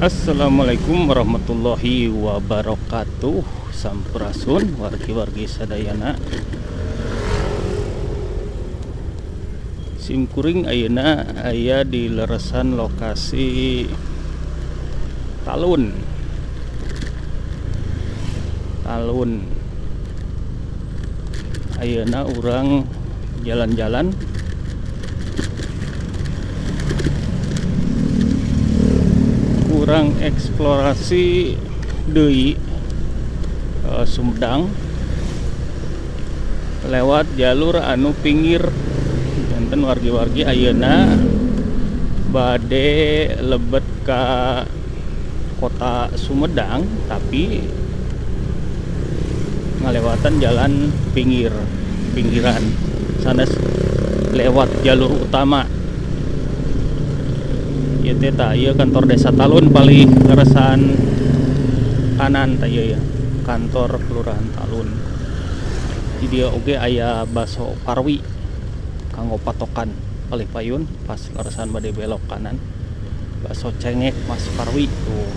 Assalamualaikum warahmatullahi wabarakatuh. Sampurasun wargi-wargi sadayana. Simkuring ayeuna aya di leresan lokasi Talun. Talun. Ayeuna urang jalan-jalan kurang eksplorasi deui Sumedang lewat jalur anu pinggir. Janten wargi-wargi ayeuna bade lebet ka kota Sumedang tapi ngalewatan jalan pinggiran sanes lewat jalur utama. Ieu teh tah ieu kantor desa Talun palih leresan kanan tah ieu ya, kantor kelurahan Talun. Di dieu oge aya baso Parwi kanggo patokan palih payun pas leresan bade belok kanan. Bakso cengek Mas Parwi tuh.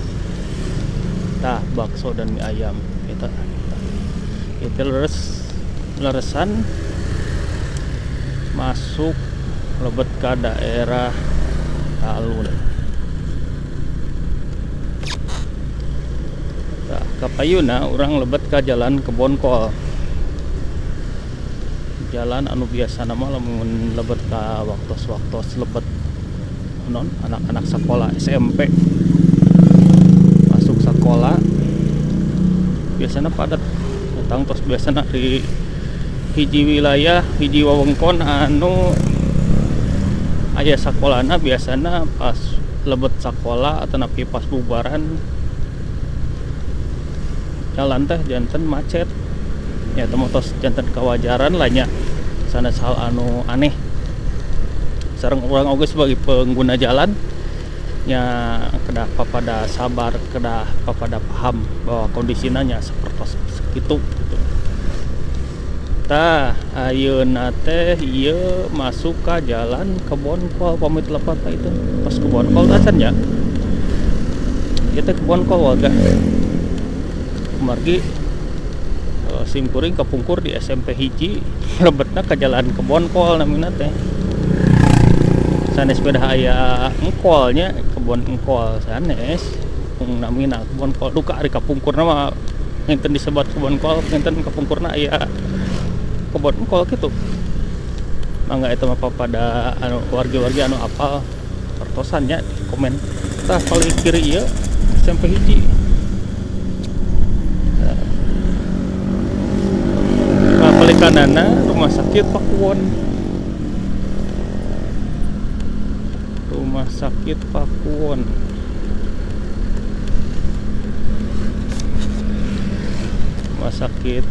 Tah bakso dan mie ayam eta. Itu leresan masuk lebet ke daerah Talun. Tah kapayuna urang lebet ka jalan Kebonkol. Jalan anu biasana mah lamun lebet ka waktos-waktos lebet non anak-anak sekolah SMP masuk sekolah biasana padat. Datang tos biasana di hiji wilayah hiji wewengkon anu aya sakolana biasana pas lebet sakola atau napi pas bubaran jalan teh janten macet ya, teh tos janten kewajaran lah nya, sanes hal anu aneh. Sareng urang oge sebagai pengguna jalan nya kedah papada sabar, kedah papada paham bahwa kondisina nya sapertos sakitu gitu. Tah ayeuna teh ieu masuk ka jalan Kebonkol pamit lepat tah itu. Pas Kebonkol tah can nya. Ieu teh Kebonkol warga. Kumargi simkuring kapungkur di SMP hiji lebetna ka jalan Kebonkol namina teh. Sanes beda aya engkol nya, kebon engkol sanes namina Kebonkol. Duka ari kapungkurna mah ngenten disebat Kebonkol, ngenten kapungkurna aya kebon engkol gitu. Mangga eta mah pada anu wargi-wargi anu apal pertosan nya di komen. Tah paling kiri ieu SMP hiji. Nah, paling kananna Rumah Sakit Pakuwon. Rumah Sakit Pakuwon. Rumah sakit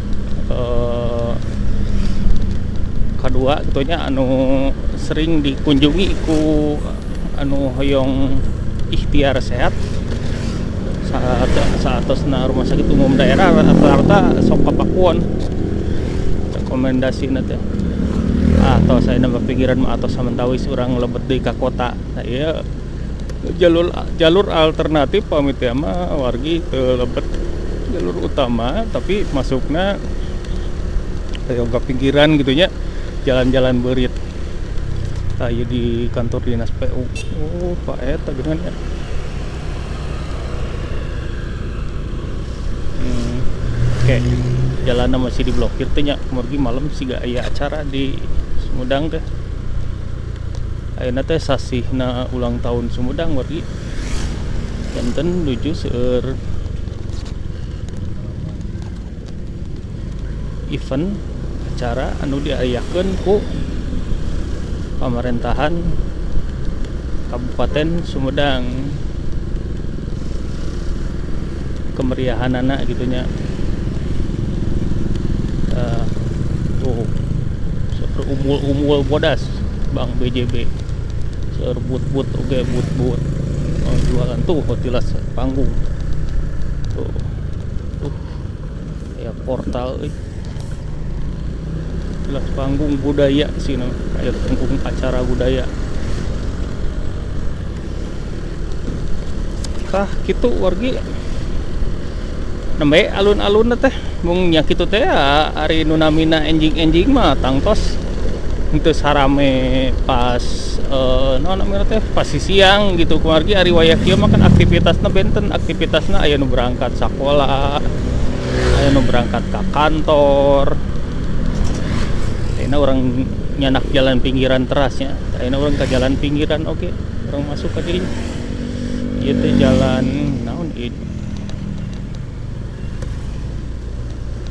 kedua gitunya anu sering dikunjungi ku anu hoyong ikhtiar sehat saat saatosna rumah sakit umum daerah rata-rata sok ka Pakuwon rekomendasina teh. Atau saya nambah pikiran mah atau samentawis urang lebet deui ka kota. Nah ieu jalur alternatif pamit ya mah wargi teu lebet jalur utama tapi masukna kayak ke pinggiran gitunya, jalan-jalan beurit. Tah ieu di kantor dinas PU. Oh, Pak eta geuningan ya. Oke. Jalanna masih diblokir teh nya, kumargi malam siga aya acara di Sumedang teh. Ayeuna teh sasihna ulang tahun Sumedang wargi. Janten nuju seueur event acara anu diayakeun ku pamerintahan Kabupaten Sumedang. Kemeriahanana gitunya. Tuh umul-umul bodas Bang BJB. Seueur but-but oge but-but. Oh, jualan tuh hotilas panggung. Tuh. Ya portal euy. Jelas panggung budaya sih, no. Kayak panggung acara budaya. Tah kitu wargi nembe alun-alun teh mung nya kitu teh ari nu namina enjing-enjing mah tangtos henteu sarame pas naon namina teh pas siang gitu kumargi ari wayah kieu mah kan aktivitasna benten, aktivitasna aya nu berangkat sakola, aya nu berangkat ka kantor. Ayeuna urang nyanak jalan pinggiran terasnya, ayeuna urang ka jalan pinggiran oge, urang masuk ka dieu. Ieu teh jalan naon ieu?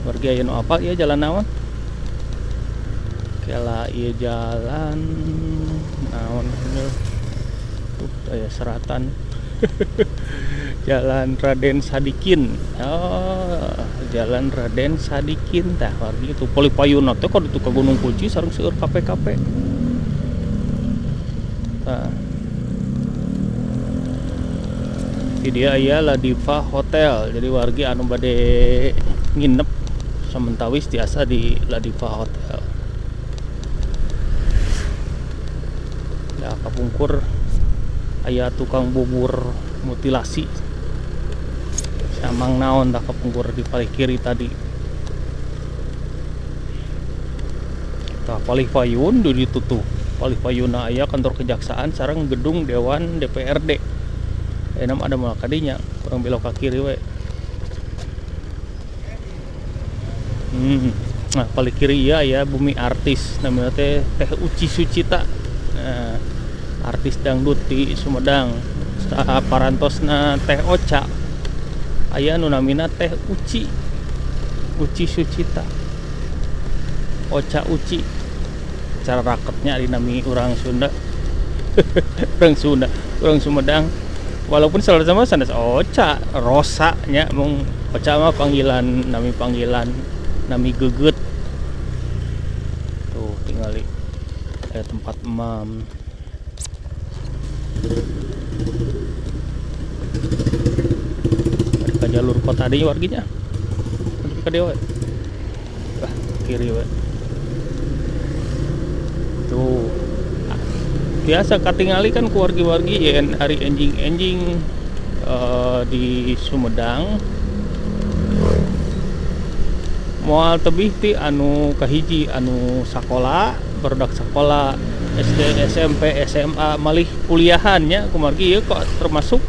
Wargi aya nu apal ieu jalan naon? Kela ieu jalan naon ieu? Tuh aya seratan. Jalan Raden Sadikin. Oh, Jalan Raden Sadikin tah wargi itu palih payuna teh ka ditu ka Gunung Kunci sareng seueur kafe-kafe. Tah. Di dieu aya Ladiva Hotel. Jadi wargi anu bade nginep samentawis tiasa di Ladiva Hotel. Ya kapungkur aya tukang bubur mutilasi. Samang naon tah kapungkur di palih kiri tadi. Tah palih payun di ditu tuh. Palih payunna aya kantor kejaksaan sareng gedung Dewan DPRD. Ayeuna mah ada moal ka dinya, urang belok ka kiri we. Nah, palih kiri ieu aya bumi artis namina teh Teh Uci Sucita. Nah, artis dangdut di Sumedang. Saparantosna Teh Ocha aya nu namina Teh Uci. Uci Sucita. Ocha Uci. Cara raketnya ari nami urang Sunda. Urang Sunda, urang Sumedang. Walaupun selalu sama sanes Ocha, Rosa nya mung Ocha mah panggilan, nami panggilan, nami geget. Tuh tingali aya tempat emam. Ka jalur kota deui warginya. Ka dieu we. Wah, kiri we. Tuh. Biasa katingali kan ku wargi-wargi yen ari enjing-enjing di Sumedang. Moal tebih ti anu kahiji anu sakola, barudak sakola SD, SMP, SMA malih kuliahan nya kumargi ieu kok termasuk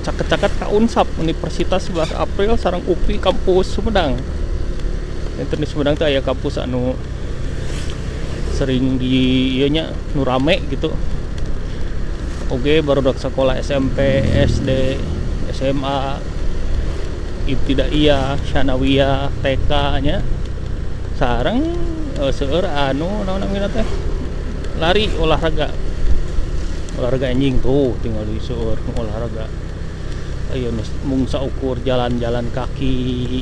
caket-caket ka Unsap Universitas 11 April sareng UPI kampus Sumedang. Enten di Sumedang teh aya kampus anu sering di ieu nya nu rame gitu. Oge barudak sakola SMP, SD, SMA, ibtidaiyah, sanawiyah, TK nya sareng seueur anu naon namina teh lari olahraga. Olahraga anjing tuh tinggal di seueur olahraga. Aya mung saukur jalan-jalan kaki.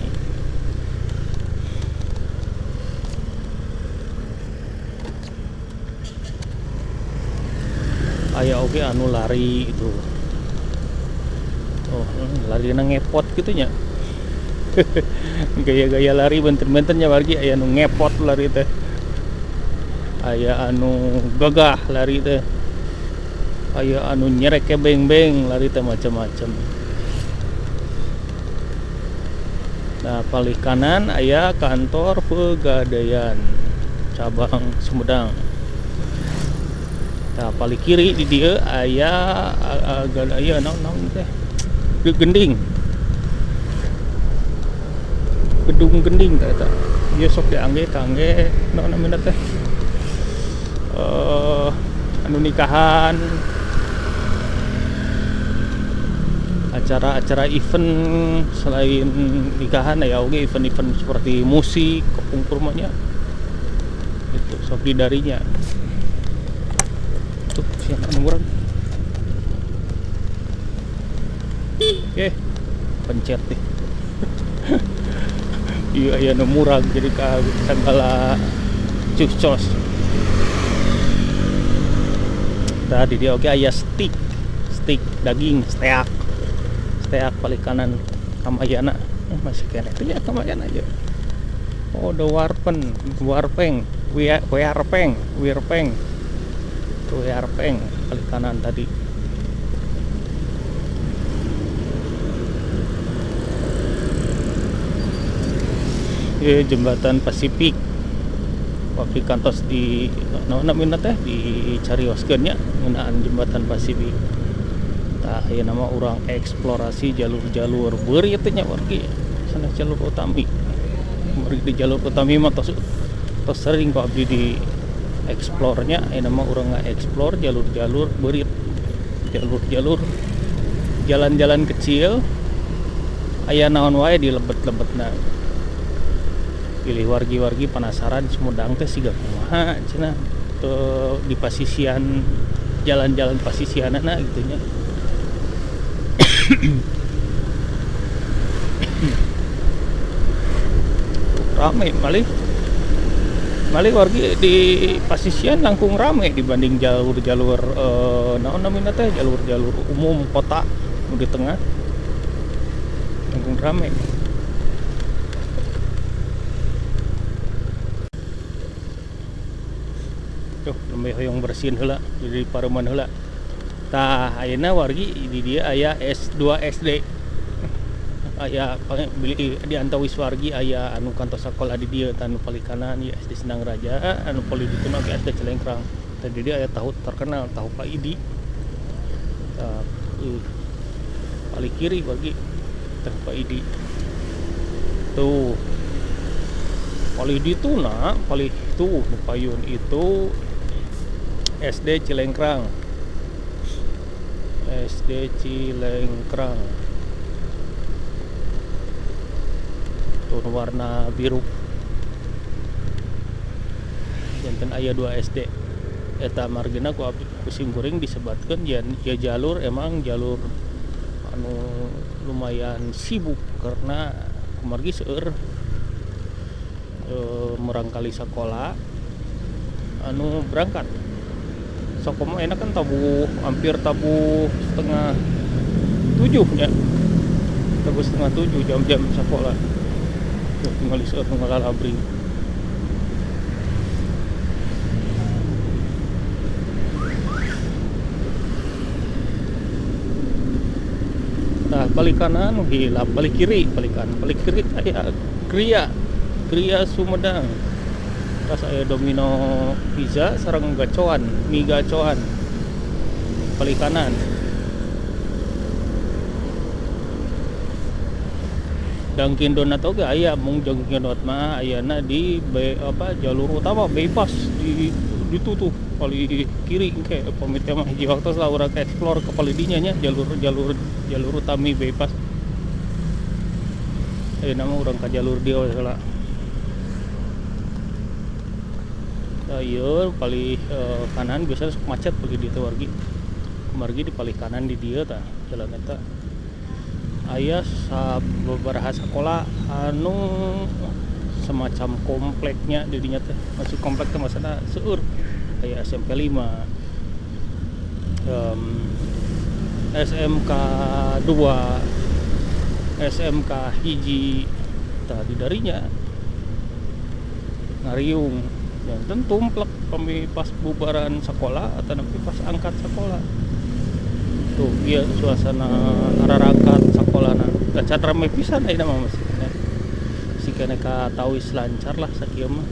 Aya oge anu lari itu. Oh, larina ngepot gitu nya. Gaya-gaya lari benten-benten nya wargi, aya anu ngepot lari teh. Aya anu gagah lari teh. Aya anu nyerek beng-beng lari teh macam-macam. Nah, palih kanan aya kantor Pegadaian cabang Sumedang. Nah, palih kiri di dieu aya aya naon-naon teh? Gending. Gedung gending teh eta. Ieu sok diangge kangge naon namina teh? Anu nikahan, acara-acara event selain nikahan ya oge event-event seperti musik kepungkur mah nya. Itu sok di darinya. Tuh siapa anu murag. Oke, pencet deh. Iya aya nu murag jadi ka segala cus-cos. Tadi dia oge aya steak, steak daging, steak. Steak paling kanan Kamayana. Masih kene teh nya Kamayana aja. Oh, the Warpen, Warpeng, Warpeng, Wirpeng. Tuh Warpeng paling kanan tadi. Ieu jembatan Pasifik. Waktu kantos di naon namina teh dicarioskeun nya ngeunaan jembatan Pasifik. Tah ayeuna mah urang eksplorasi jalur-jalur beurit teh nya wargi sanes jalur utami. Wargi di jalur utami mah tos sering ku abdi di explore nya, ayeuna mah urang nga-explore jalur-jalur beurit, jalur-jalur jalan-jalan kecil aya naon wae di lebet-lebetna. Pilih wargi-wargi penasaran Sumedang teh siga kumaha cenah teu di pasisian jalan-jalan pasisianana gitu nya. Rame malih. Malih wargi di pasisian langkung rame dibanding jalur-jalur naon namina teh jalur-jalur umum kota di tengah langkung rame. Tuh, nembe hoyong bersihin heula jadi paruman heula. Tah ayeuna wargi di dieu aya S2 SD. Aya beli di antawis wargi aya anu kantos sakola di dieu tah anu palih kanan ieu SD Sindang Raja, anu palih ditu mah SD Cilengkrang. Tah di dieu aya tahu terkenal tahu Pak Idi. Tah palih kiri wargi tahu Pak Idi. Tuh palih ditu na palih tuh nu payun itu SD Cilengkrang. SD Cilengkrang. Tuh warna biru. Janten aya 2 SD. Eta margina ku abdi ku simkuring disebatkeun ya jalur emang jalur anu lumayan sibuk karena kumargi seueur murangkali sekolah anu berangkat. Sok mah enak kan tabuh hampir tabuh 6:30 nya. Tabuh 6:30 jam-jam sekolah. Tuh tinggal seueur nu ngalalabring. Nah, balik kanan hilap, balik kiri, balik kanan, balik kiri aya Gria Sumedang. Terus aya Domino Pizza sareng gacoan, mie gacoan. Balik kanan. Dunkin Donat oge aya, mung Dunkin Donat mah ayana di jalur utama bypass di ditu tuh palih kiri engke pamit mah hiji waktu lah urang explore ke palih dinya nya jalur utami bypass. Ayeuna mah urang ka jalur dieu we heula. Ieu palih kanan biasanya sok macet palih dieu teh wargi. Kumargi di palih kanan di dieu tah jalan eta. Aya sababaraha sakola anu semacam kompleknya di dinya teh. Masih komplek teh maksudna seueur. Aya SMP 5, SMK 2, SMK 1 tah di darinya ngariung. Janten tumplek pami pas bubaran sekolah atau nanti pas angkat sekolah. Tuh ieu suasana ararangkat sekolahna. Gacan rame pisan ayeuna mah masih keneh. Si keneh ka tawis lancar lah sakieu mah.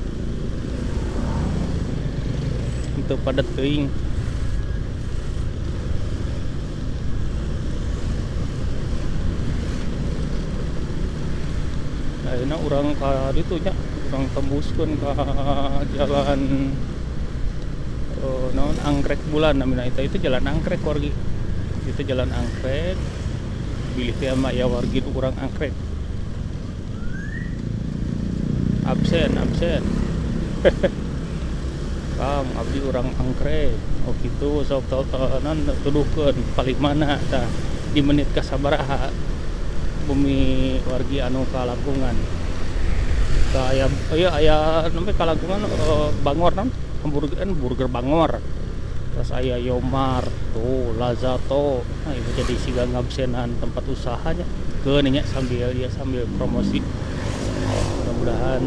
Teu padet teuing. Ayeuna urang ka ditu nya, urang tembuskeun ka jalan naon Anggrek Bulan namina eta, itu jalan Anggrek wargi. Itu jalan Anggrek. Bilih teh mah aya wargi nu urang Anggrek. Absen, absen. Kang abdi urang Anggrek. Oh kitu sok tau-taunan tuduhkeun palih mana tah di menit kasabaraha bumi wargi anu kalangkungan. Tah aya ieu aya nembe kalangkungan Bangor naon? Hamburger, burger Bangor. Terus aya Yomart tuh, Lazato. Nah, ieu jadi siga ngabsenan tempat usahanya. Keun nya sambil dia sambil promosi. Mudah-mudahan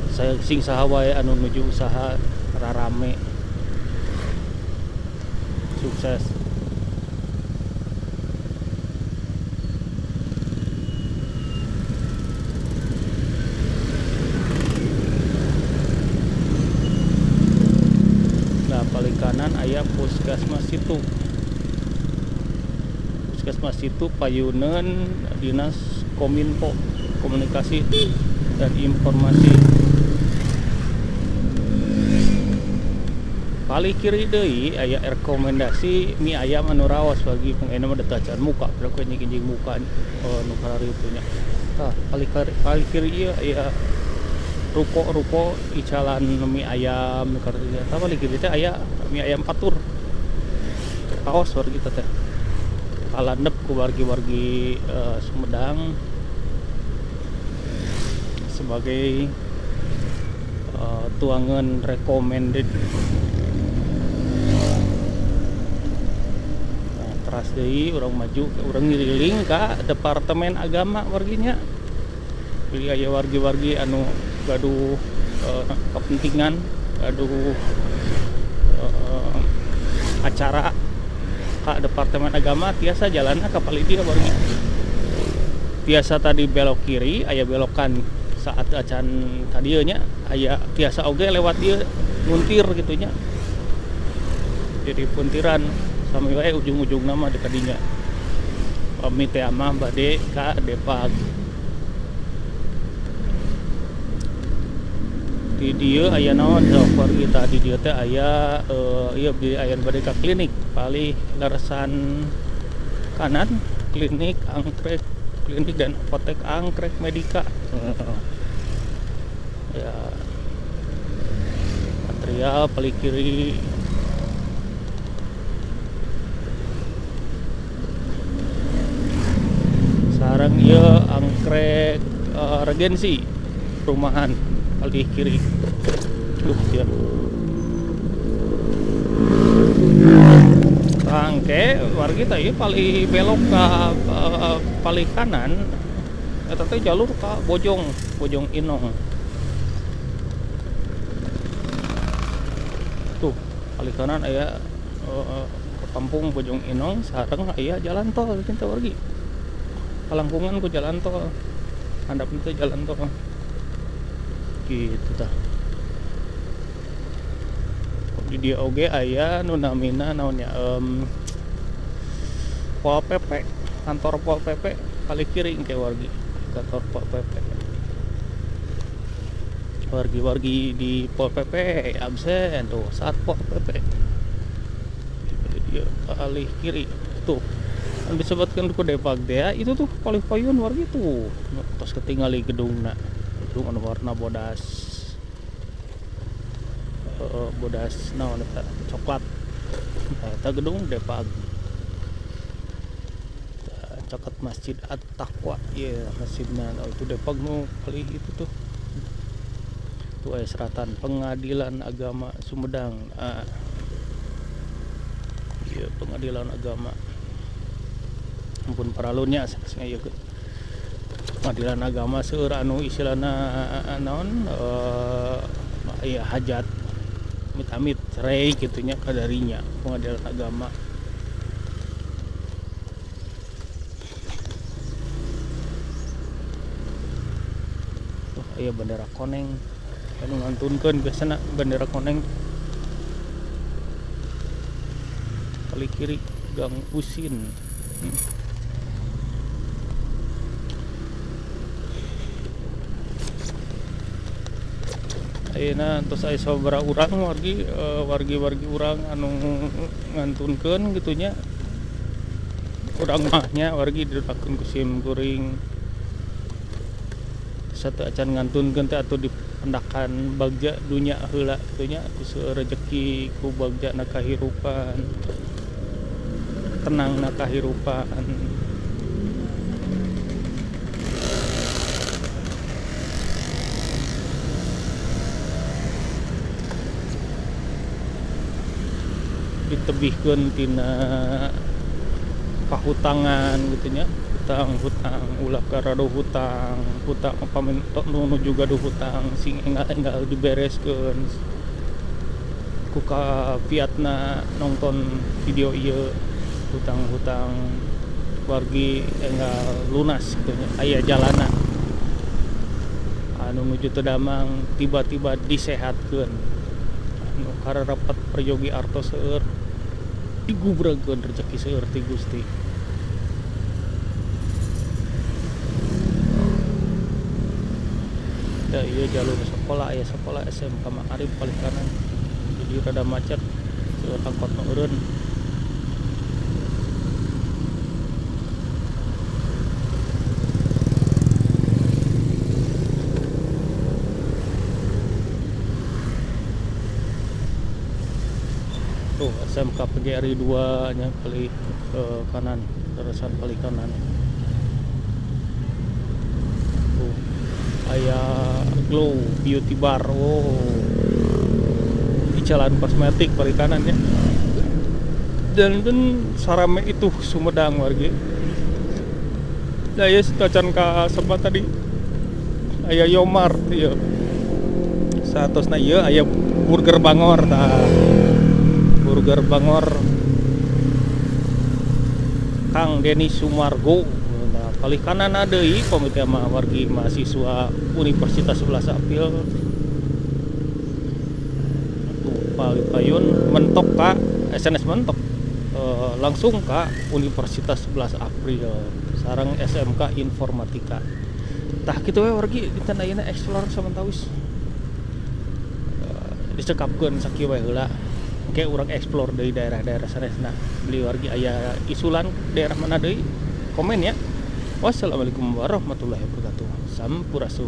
saya sing saha wae anu nuju usaha rarame. Sukses. Puskesmas Situ. Puskesmas Situ payuneun Dinas Kominfo, Komunikasi dan Informasi. Palih kiri deui aya rekomendasi mie ayam anu raos bagi pengena mah detacan muka, berapa anjing muka nu kararitu nya. Tah, palih kiri ieu aya ruko-ruko icalan mie ayam nu kararitu. Tah palih kiri teh aya mie ayam patur. Raos wargi teh. Kalandep ku wargi-wargi Sumedang sebagai tuangan recommended. Nah, teras deui urang maju, urang ngililing ka Departemen Agama warginya. Bilih aya wargi-wargi anu gaduh kepentingan, gaduh acara ka Departemen Agama tiasa jalanna ka palih dieu wargi. Tiasa tadi belok kiri, aya belokan saat acan ka dieu nya, aya tiasa oge lewat dieu nguntir gitu nya. Jadi puntiran sami wae ujung-ujungna mah di kadinya. Pami teh mah bade ka Depag. Di dieu aya naon sok wargi tah di dieu teh aya ieu di aya bade ka klinik palih leresan kanan, klinik angkrek, klinik dan apotek Angkrek Medika. Ya. Material palih kiri. Sareng ieu angkrek regensi perumahan palih kiri. Ya. Tangke wargi teh ieu palih belok ka palih kanan eta teh jalur ka Bojong, Bojong Inong. Tuh, palih kanan aya ke kampung Bojong Inong sareng aya jalan tol teh wargi. Kalangkungan ku jalan tol. Handap teh jalan tol. Gitu tah. Di dia oge aya nu namina naon nya, Pol PP, kantor Pol PP palih kiri engke wargi, kantor Pol PP. Wargi-wargi di Pol PP absen tuh Satpol PP. Di dia palih kiri tuh. Kan disebutkan ku Depag teh itu tuh palih payun wargi tuh. Tos ketingali gedungna. Gedung anu warna bodas. Bodas naon eta coklat. Eta gedung Depag. Caket Masjid At-Taqwa, ieu masjidna. Oh, itu Depag nu palih itu tuh. Tuh aya seratan Pengadilan Agama Sumedang. Ieu Pengadilan Agama. Ampun paralunnya sanes ieu. Pengadilan Agama seueur anu istilahna naon aya hajat amit-amit cerai gitu nya kadarinya Pengadilan Agama. Tuh aya bendera koneng anu ngantunkeun biasana bendera koneng. Palih kiri Gang Usin. Ayeuna tos aya sababaraha urang wargi, wargi-wargi urang anu ngantunkeun gitu nya. Urang mah nya wargi didoakeun ku sim kuring. Satu acan ngantunkeun teh atuh dipendakan bagja dunya heula kitu nya, ku seueur rejeki ku bagja na kahirupan. Tenang na kahirupan. Ditebihkeun tina pahutangan gitu nya, hutang-hutang ulah karaduh hutang, hutang paminto nu nuju gaduh hutang sing enggal-enggal dibereskeun ku kafiatna nonton video ieu, hutang-hutang wargi enggal lunas gitu nya, aya jalana anu nuju teu damang tiba-tiba disehatkeun. Anu kararepet peryogi artos seueur Digubrakeun rezeki seueur ti Gusti. Da ieu jalur sekolah, aya sekolah SMK Ma'arif paling kanan. Jadi rada macet, seueur angkot nu eureun. Tuh SMK PGRI 2 nya paling ke kanan, terusan paling kanan. Tuh aya Glow Beauty Bar. Oh. Di jalan kosmetik paling kanan ya. Dan sarame itu Sumedang wargi. Nah, ya tacan ka sebat tadi aya Yomart ieu. Saatosna ieu aya Burger Bangor tah. Burger Bangor Kang Denny Sumargo. Nah, palih kanan deui komite mah wargi mahasiswa Universitas 11 April. Tuh palih payun mentok ka SNS mentok. Langsung ka Universitas 11 April sareng SMK Informatika. Tah kitu we wargi dinten ayeuna explore samentawis. Dicekapkeun sakieu we heula. Oke, urang explore dari daerah-daerah sanesna. Beli wargi aya isulan daerah mana deui? Komen ya. Wassalamualaikum warahmatullahi wabarakatuh. Sampurasun.